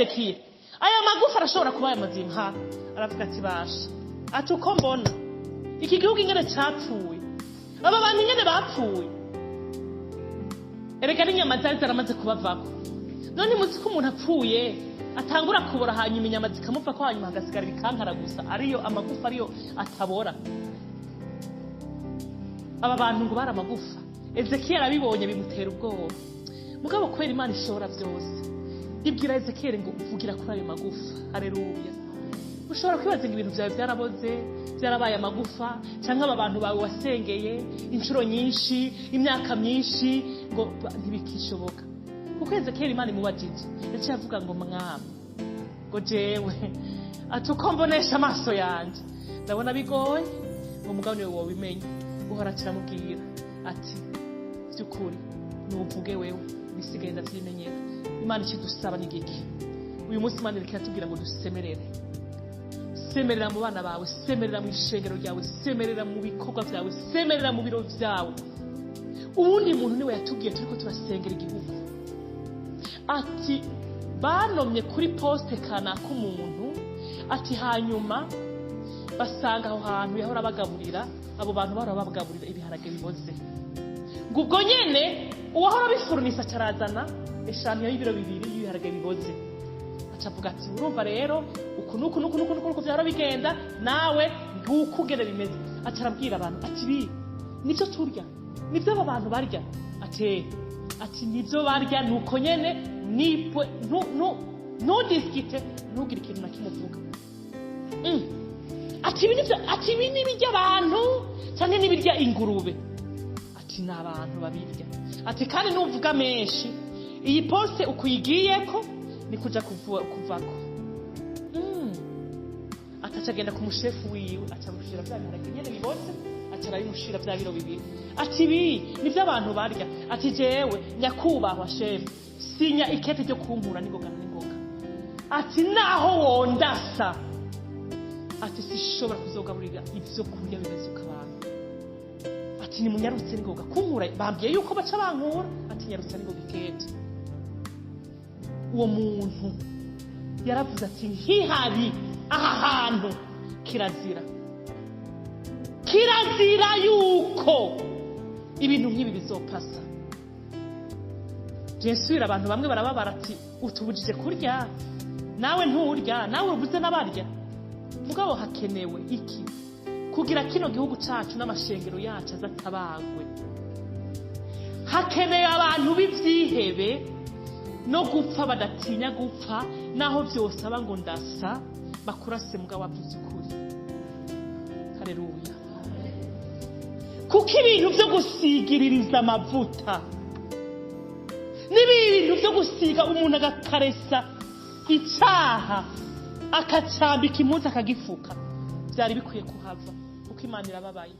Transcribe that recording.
Ezekiye, aya magufa arashobora kuba aya mazima? Aravuga ati: "Basha," ati, "uko mbona iki gihugu ingene capfuye, aba bantu ingene bapfuye, erega n'inyama zari zaramaze kubavako. None muzi ko umuntu apfuye atangura kubora, hanyuma inyama zikamuvako, hanyuma hagasigara ibikankara gusa, ariyo amagufa, ariyo atabora. Aba bantu ngo bari amagufa." Ezekiyeli arabibonye, bimutera ubwoba. Mugabo kubera Imana ishobora byose, ibwira Ezekiyeli ngo: "Uvugira kuri ayo magufa." Hareruya! Ushobora kwibaza ngo ibintu byawe byaraboze, byarabaye amagufa, cyangwa aba bantu bawe wasengeye inshuro nyinshi, imyaka myinshi, ngo ntibikishoboka. Kuko Ezekiyeli, Imana imubajije, yaciye avuga ngo: "Mwami," ngo, "jewe," ati, "uko mbonesha amaso yanjye ndabona bigoye," ngo, "mugabo niwe wobimenya." Uhora aramubwira ati: "By'ukuri nuvuge wewe, ibisigaye ndavyimenyera." Imana ikidusaba ni giki uyu munsi? Imana iriko iratubwira ngo dusemerere. Semerera mu bana bawe, semerera mu ishengero ryawe, semerera mu bikorwa byawe, semerera mu biro byawe. Uwundi muntu niwe yatubwiye, turiko turasengera igihugu, ati banomye kuri poste kanaka umuntu, ati hanyuma basanga aho hantu yahora bagaburira abo bantu, bahora babagaburira ibiharage biboze. Ngo ubwo nyene uwahora abifurunisa acarazana échantillon y'ibiro 2 y'ibiharage biboze, aca avuga ati: "Urumva rero, uku nuku nuku nuku nuku nuku vyahora bigenda, nawe nguku ugene bimeze." Aca arabwira abantu ati: "Ibi nivyo turya, nivyo aba bantu barya." Ati: "Nivyo barya, nuko nyene nipwe ntudiscute, ntugire ikintu na kimwe uvuga." Ati: "Ibi nivyo," ati, "ibi nibirya abantu canke nibirya ingurube?" Ati: "Ni abantu babirya." Ati: "Kandi nuvuga menshi, iyi poste ukuyigiyeko ni kuja kuvako." Ataca agenda ku mushefu wiwe, aca amushira vya biharage nyene biboze, aca arabimushira vya biro 2. Ati: "Ibi nivyo abantu barya." Ati: "Jewe nyakubahwa shefu, sinya ikete ryo kunkura n'ingoga n'ingoga." Ati: "Naho wondasa," ati, "sishobora kuzogaburira ivyo kurya bimeze uko abantu." Ati: "Nimunyarutse n'ingoga kunkura, bambwiye yuko baca bankura." Ati: "Nyarutse n'ingoga ikete." Uwo muntu yaravuze ati: "Nkihari aha hantu, kirazira, kirazira yuko ibintu nk'ibi bizopasa." Jesubira, abantu bamwe barababara ati: "Utubujije kurya, nawe nturya, nawe ubuze n'abarya." Mugabo hakenewe iki kugira kino gihugu cacu n'amashengero yacu azatabagwe? Hakeneye abantu b'ivyihebe no gupfa badatinya gupfa, naho vyosaba ngo ndasa bakurase, mugabo wavuze ukuri. Haleluya! Kuko ibintu vyo gusigiririza amavuta n'ibintu vyo gusiga umuntu, agakaresa icaha, akacambika impuzu, akagifuka, vyari bikwiye kuhava, kuko Imana irababaye.